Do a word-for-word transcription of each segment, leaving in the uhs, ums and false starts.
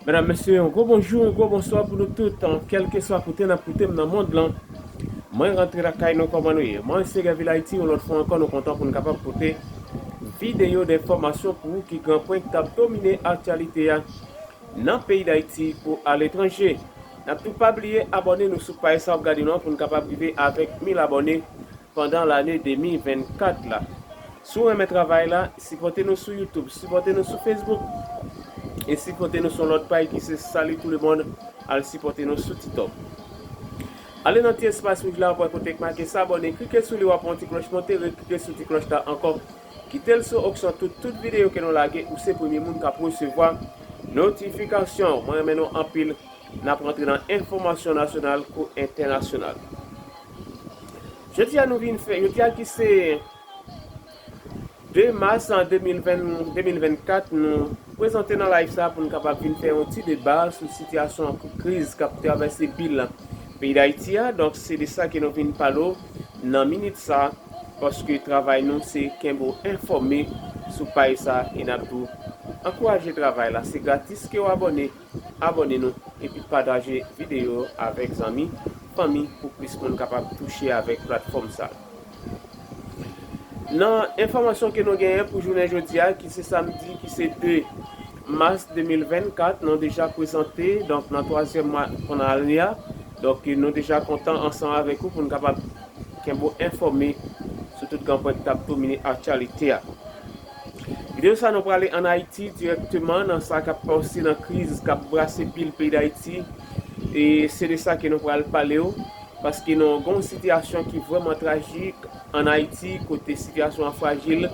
Medam, mesye, yon gwo bonjou, yon gwo bonswa pou nou tout, kèlkeswa kote n ap koute m nan mond lan. Mwen rantre lakay nou, kòman nou ye? Mwen se Gèvil Ayiti, yon lòt fwa ankò, nou kontan pou n kapab pote videyo d enfòmasyon pou ou ki gran pwen k t ap domine aktyalite a nan peyi Dayiti kou aletranje. N ap tou pa bliye abòne nou sou paj sa w ap gade nou an pou n kapab rive avèk mil abòne pandan lane de mil vennkat la. Si w renmen travay la, sipòte nou sou YouTube, sipòte nou sou Facebook, e sipòte nou sou yon lòt paj ki se Salut tout le monde, al sipòte nou sou TikTok. Ale nan ti espas wouj la, w ap wè kote k make s'abonner, klike sou li, w ap wè yon ti klòch monte, reklike sou ti klòch la ankò. Kite l sou opsyon tout, tout videyo ke nou lage, ou se premye moun k ap resevwa notifikasyon. Mwen renmen nou anpil. N ap rantre nan enfòmasyon nasyonal kou entènasyonal. Jodi a nou vin fè, jodi a ki se de mas an de mil ven, de mil vennkat, nou prezante nan live sa pou n kapab vin fè yon ti deba sou sitiyasyon kriz k ap travèse bil peyi Dayiti a. Donk, se de sa ke nou vin pale w nan minit sa, paske travay nou se kenbe w enfòme sou paj sa, e n ap tou ankouraje travay la. Se gratis ke w abòne. Abòne nou epi pataje videyo avèk zanmi, fanmi, pou plis moun kapab touche avèk platfòm sa. Nan enfòmasyon ke nou genyen pou jounen jodi a, ki se samdi, ki se de mas de mil vennkat, nou deja prezante, donk, nan twazyèm mwa pandan ane a. Donk, nou deja kontan ansanm avèk ou pou n kapab kenbe w enfòme sou tout gran pwen k t ap domine aktyalite a. Videyo sa nou prale ann Ayiti dirèkteman nan sa k ap pase nan kriz k ap brase bil peyi Dayiti. E se de sa ke nou pral pale w, paske nou gen yon sitiyasyon ki vrèman trajik ann Ayiti, kote sitiyasyon an frajil,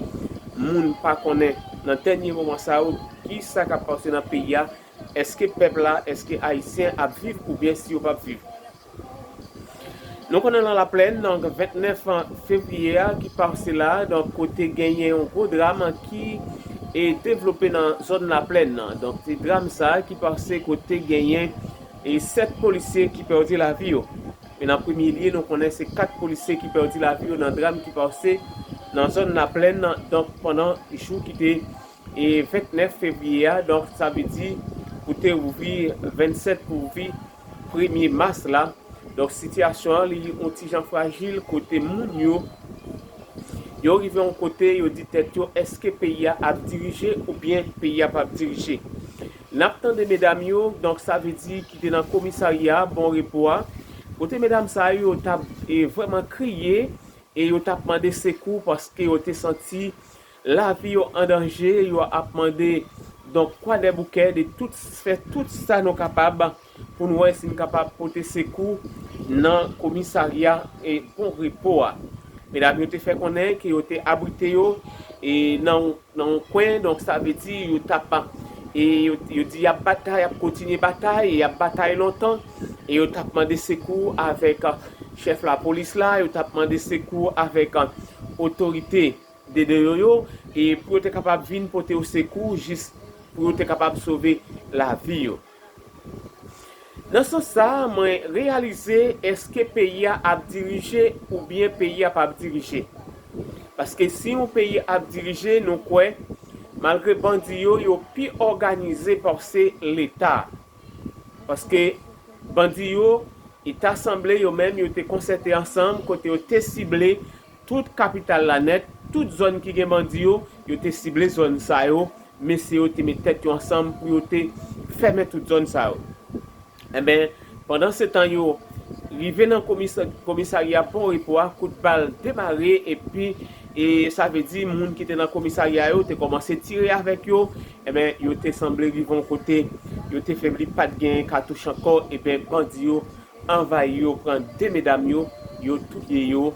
moun pa konnen nan dènye moman sa yo ki sa k ap pase nan peyi a, èske pèp la, èske Ayisyen ap viv oubyen si yo p ap viv. Nou konnen nan Laplèn, donk, vennèf fevriye a ki pase la, donk, kote genyen yon gwo dram ki e devlope nan zòn Laplèn nan. Donk, se dram sa a ki pase kote genyen e sèt polisye ki pèdi lavi yo. Men nan premye lye, nou konnen se kat polisye ki pèdi lavi yo nan dram ki pase nan zòn Laplèn nan. Donk, pandan jou ki te e vennèf fevriye a, donk, sa vle di pou te ouvri vennsèt pou ouvri premye mas la. Donk, sitiyasyon an, li yon ti jan frajil kote moun yo, yo rive yon kote, yo di tèt yo, èske peyi a ap dirije oubyen peyi a p ap dirije? N ap tande medam yo, donk, sa vle di ki te nan komisarya Bon Repo a, kote medam sa yo, yo t ap e vrèman kriye, e yo t ap mande sekou paske yo te santi lavi yo an danje, yo ap mande, donk, Kwadèboukè de tout, fè tout sa nou kapab pou n wè si n kapab pote sekou nan komisarya e Bon Repo a. Medam yo te fè konnen ke yo te abrite yo e nan, nan yon kwen, donk, sa vle di yo t ap, e yo, yo di y ap batay, y ap kontinye batay, e y ap batay lontan, e yo t ap mande sekou avèk, a, chèf lapolis la, yo t ap mande sekou avèk, a, otorite de deyo yo, e pou yo te kapab vin pote yo sekou, jis pou yo te kapab sove lavi yo. Nan sans sa, mwen reyalize, èske peyi a ap dirije oubyen peyi a p ap dirije? Paske si yon peyi ap dirije, nou kwè, malgre bandi yo, yo pi òganize pase Leta. Paske bandi yo, e ta sanble yo menm, yo te konsète ansanm, kote yo te sible tout kapital la nèt, tout zòn ki gen bandi yo, yo te sible zòn sa yo, mesye yo te met tèt yo ansanm pou yo te fèmen tout zòn sa yo. Enben, pandan se tan yo rive nan komisa-, komisarya Bon Repo a, kout bal demare, epi, e sa vle di, moun ki te nan komisarya yo te kòmanse tire avèk yo, enben, yo te sanble rive yon kote, yo te febli, pa t gen katouch ankò, enben, bandi yo anvayi yo, pran de medam yo, yo touye yo,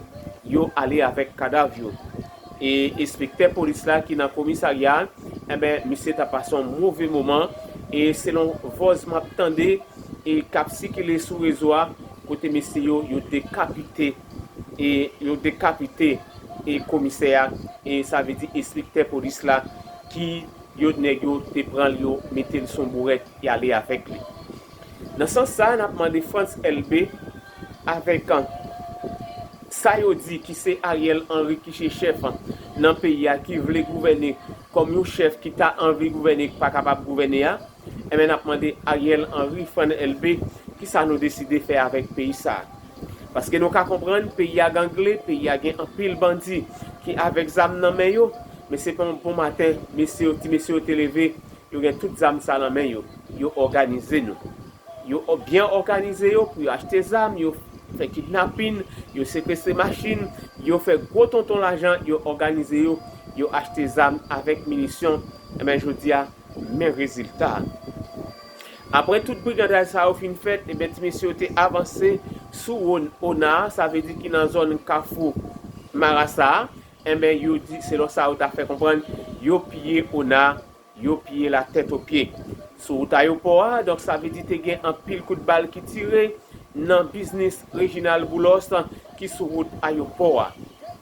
yo ale avèk kadav yo. E enspektè polis la ki nan komisarya a, enben, misye t ap pase yon move moman, e selon vòz m ap tande, e k ap sikile sou rezo a, kote mesye yo, yo dekapite, e yo dekapite, e komisè a, e sa vle di enspektè polis la, ki yo, nèg yo te pran l, yo mete l sou bourèt, y ale avèk li. Nan sans sa, n ap mande Frantz Elbé avèk, an, sa yo di ki se Ariel Henry ki se chèf, an, nan peyi a, ki vle gouvène kòm yon chèf ki ta anvi gouvène, ki pa kapab gouvène a, Enben, n ap mande Ariel Henry, Frantz Elbé, kisa nou deside fè avèk peyi sa a? Paske nou ka konprann, peyi a gangle, peyi a gen anpil bandi ki avèk zam nan men yo, men se pa yon bon maten, mesye yo, ti mesye yo te leve, yo gen tout zam sa nan men yo. Yo òganize nou. Yo ò-, byen òganize yo pou yo achte zam, yo fè kidnapin, yo sekestre machin, yo fè gwo tonton lajan, yo òganize yo, yo achte zam avèk minisyon. Enben, jodi a, men rezilta a. Apre tout brigandaj sa yo fin fèt, enben, ti mesye yo te avanse sou won-, Ona, sa vle di ki nan zòn Kafou Marasa a. Enben, yo di, selon sa yo ta fè konprann, yo piye Ona, yo piye la tèt o pye. Sou wout ayopò a, donk, sa vle di te gen anpil kout bal ki tire nan biznis Reginald Boulos ki sou wout ayopò a.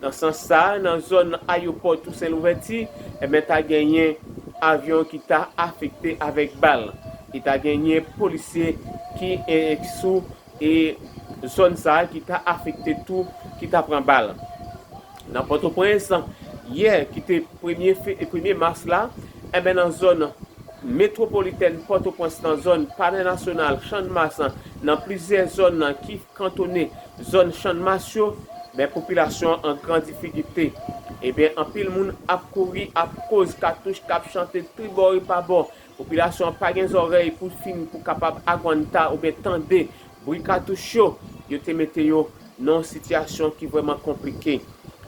Nan sans sa, nan zòn ayopò Tousen Louvèti, enben, ta genyen avyon ki ta afekte avèk bal. E ta genyen polisye ki, e, sou, e, zòn sa a ki ta afekte tou, ki ta pran bal. Nan Pòtoprens, yè, ki te premye fe-, premye mas la, enben, nan zòn metwopolitèn Pòtoprens, nan zòn Palè Nasyonal, Channmas, nan plizyè zòn ki kantone zòn Channmas yo, men popilasyon an an gran difikilte. Ebyen, anpil moun ap kouri, ap koz katouch k ap chante tribò e pabò. Popilasyon an pa gen zòrèy pou fin, pou kapab agwanta oubyen tande bri katouch yo. Yo te mete yo nan yon sitiyasyon ki vrèman konplike.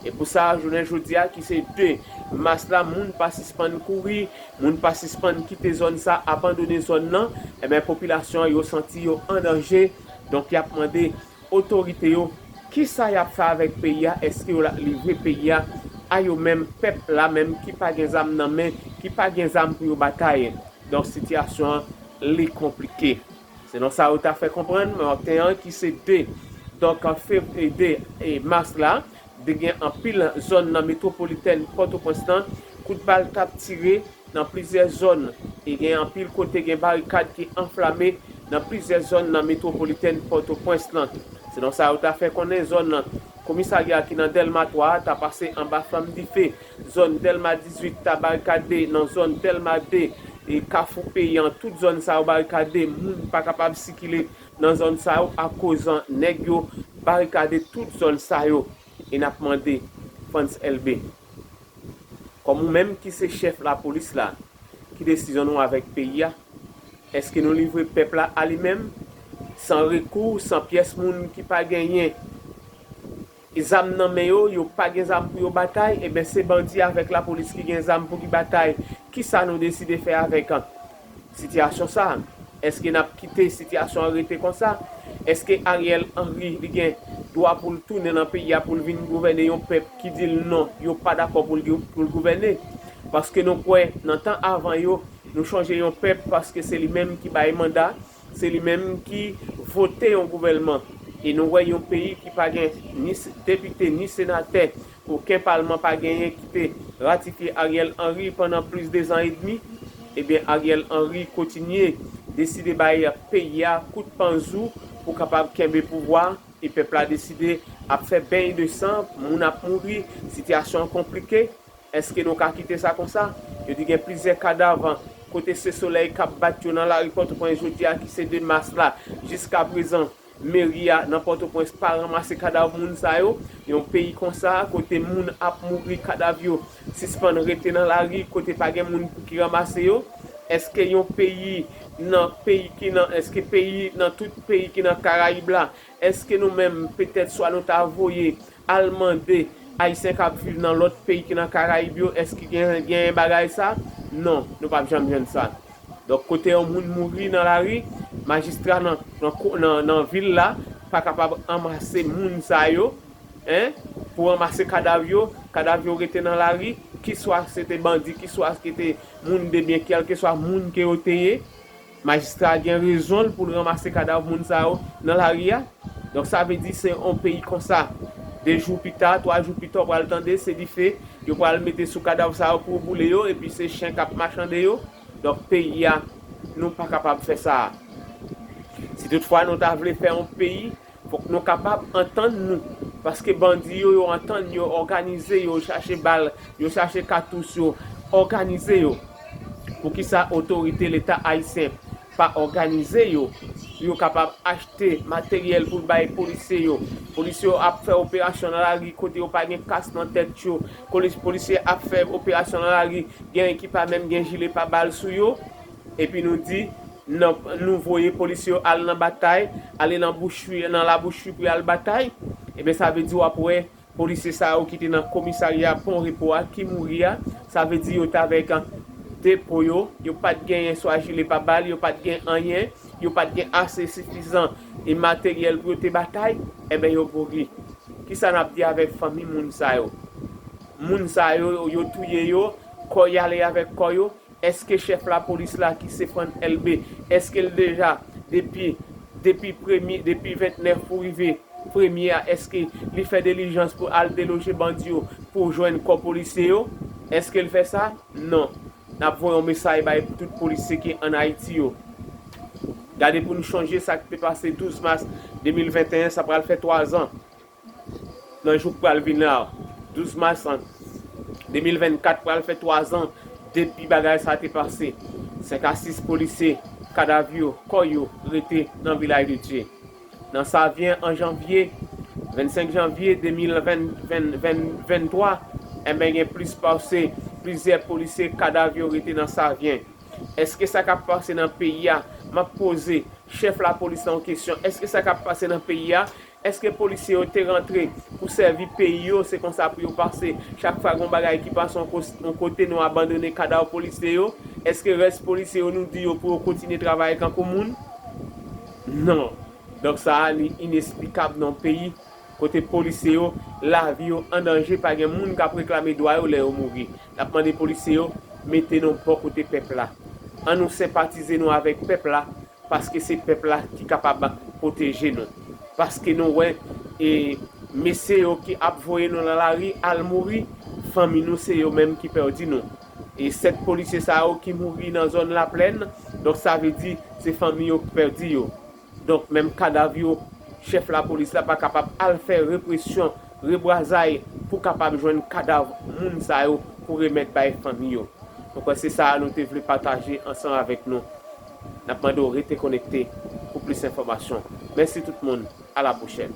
E pou sa, jounen jodi a, ki se de mas la, moun pa sispann kouri, moun pa sispann kite zòn sa, abandone zòn nan, enben, popilasyon an, yo santi yo an danje. Donk, y ap mande otorite yo, kisa y ap fè avèk peyi a? Èske yo la livre peyi a a yo menm, pèp la menm, ki pa gen zam nan men, ki pa gen zam pou yo batay? Donk, sitiyasyon an, li konplike. Selon sa yo ta fè konprann, maten an, ki se de, donk, an fev-, e de, e mas la, te gen anpil zòn nan metwopolitèn Pòtoprens lan, kout bal t ap tire nan plizyè zòn, e gen anpil kote gen barikad ki anflame nan plizyè zòn nan metwopolitèn Pòtoprens lan. Selon sa yo ta fè konnen, zòn nan komisarya ki nan Dèlma twa a ta pase anba flanm dife. Zòn Dèlma dizuit ta barikade, nan zòn Dèlma de e Kafou Peyi an, tout zòn sa yo barikade, moun pa kapab sikile nan zòn sa yo akoz nèg yo barikade tout zòn sa yo. E n ap mande Frantz Elbé, kòm ou menm ki se chèf lapolis la, ki desizyon nou avèk peyi a? Èske nou livre pèp la a li menm, san rekou, san pyès moun ki pa genyen zam nan men yo, yo pa gen zam pou yo batay, ebyen se bandi avèk lapolis ki gen zam pou ki batay. Kisa nou deside fè avèk sitiyasyon sa a? Èske n ap kite sitiyasyon an rete konsa? Èske Ariel Henry, li gen dwa pou l tounen nan peyi a, pou l vin gouvène yon pèp ki di l non, yo pa dakò pou l, pou l gouvène? Paske nou kwè, nan tan avan yo, nou chonje yon pèp, paske se li menm ki bay manda, se li menm ki vote yon gouvènman. E nou wè yon peyi ki pa gen ni s-, depite, ni senatè, okenn palman pa genyen ki te ratifye Ariel Henry pandan plis de zan edmi. Ebyen, Ariel Henry kontinye deside bay peyi a kout panzou pou kapab kenbe pouvwa, e pèp la deside ap fè beny de san, moun ap mouri, sitiyasyon an konplike. Èske nou ka kite sa konsa? Yo di gen plizyè kadav kote se solèy k ap bat yo nan lari Pòtoprens jodi a, ki se de mas la. Jiska prezan, meri a nan Pòtoprens pa ranmase kadav moun sa yo. Yon peyi konsa, kote moun ap mouri, kadav yo sispann rete nan lari, kote pa gen moun pou ki ranmase yo. Èske yon peyi nan peyi ki nan, èske peyi nan tout peyi ki nan Karayib la, èske nou menm, petèt, swa nou ta voye al mande Ayisyen k ap viv nan lòt peyi ki nan Karayib yo, èske gen, gen bagay sa? Non, nou p ap janm jwenn sa. Donk, kote yon moun mouri nan lari, majistra nan, nan ko-, nan, nan vil la pa kapab anmase moun sa yo, en, pou anmase kadav yo, kadav yo rete nan lari, kiswa se te bandi, kiswa se te moun de byen, kèlkeswa moun ke yo te ye, majistra a gen rezon l pou l ranmase kadav moun sa yo nan lari a. Donk, sa vle di se yon peyi konsa. De jou pita, twa jou pita, w pral tande se dife yo pral mete sou kadav sa yo pou boule yo, epi se chen k ap machande yo. Donk, peyi a, nou pa kapab fè sa. Si toutfwa nou ta vle fè yon peyi, fòk nou kapab antann nou. Paske bandi yo, yo antann, yo òganize, yo chache bal, yo chache katous, yo òganize yo. Poukisa otorite Leta ayisyen pa òganize yo pou yo kapab achte materyèl pou bay polisye yo. Polisye yo ap fè operasyon nan lari kote yo pa gen kas nan tèt yo. Polis- Polisye ap fè operasyon nan lari, gen ki pa menm gen jile pa bal sou yo. Epi nou di, nan, nou voye polisye yo al nan batay, ale nan bouchri, nan labouchri pou y al batay. Ebyen, sa vle di w ap wè polisye sa yo ki te nan komisarya Pon Repo a, ki mouri a, sa vle di yo t avèk, an, depo yo, yo pa t genyen swa jile pa bal, yo pa t gen anyen, yo pa t gen ase sifizan e materyèl pou yo te batay, enben yo mouri. Kisa n ap di avèk fanmi moun sa yo? Moun sa yo, yo touye yo, kò y ale avèk kò yo. Èske chèf lapolis la ki se Fran Elbe, èske l deja depi, depi premye, depi ventnèf pou rive premye a, èske li fè dilijans pou al deloje bandi yo pou jwenn kò polisye yo? Èske l fè sa? Non. N ap voye yon mesaj bay tout polisye ki ann Ayiti yo. Gade pou nou chonje sa k te pase douz mas de mil venteyen, sa pral fè twa zan. Nan jou k pral vin la, douz mas de mil vennkat pral fè twa zan depi bagay sa te pase. Senk a sis polisye, kadav yo, kò yo rete nan Vilaj de Dye. Nan Savyen an janvye, vennsenk janvye de mil ven, ven, ven, venntwa, enben gen plis pase plizyè polisye kadav yo rete nan Savyen. Èske sa k ap pase nan peyi a, m ap poze chèf lapolis la yon kesyon, èske sa k ap pase nan peyi a, èske polisye yo te rantre pou sèvi peyi yo, se konsa pou yo pase, chak fwa gen yon bagay ki pase yon kos-, yon kote, nou abandone kadav polisye yo? Èske rès polisye yo, nou di yo pou yo kontinye travay tankou moun? Non. Donk sa a, li inesplikab nan yon peyi kote polisye yo, lavi yo an danje, pa gen moun k ap reklame dwa yo lè yo mouri. N ap mande polisye yo, mete nou bò kote pèp la. An nou senpatize nou avèk pèp la, paske se pèp la ki kapab pwoteje nou. Paske nou wè, e, mesye yo ki ap voye nou nan lari al mouri, fanmi nou se yo menm ki pèdi nou. E sèt polisye sa yo ki mouri nan zòn Laplèn, donk sa vle di se fanmi yo ki pèdi yo. Donk menm kadav yo, chèf lapolis la pa kapab al fè represyon, rebwazay pou kapab jwenn kadav moun sa yo pou remèt bay fanmi yo. Donk se sa a nou te vle pataje ansanm avèk nou. N ap mande w rete konekte pou plis enfòmasyon. Mèsi tout moun. A la pwochèn.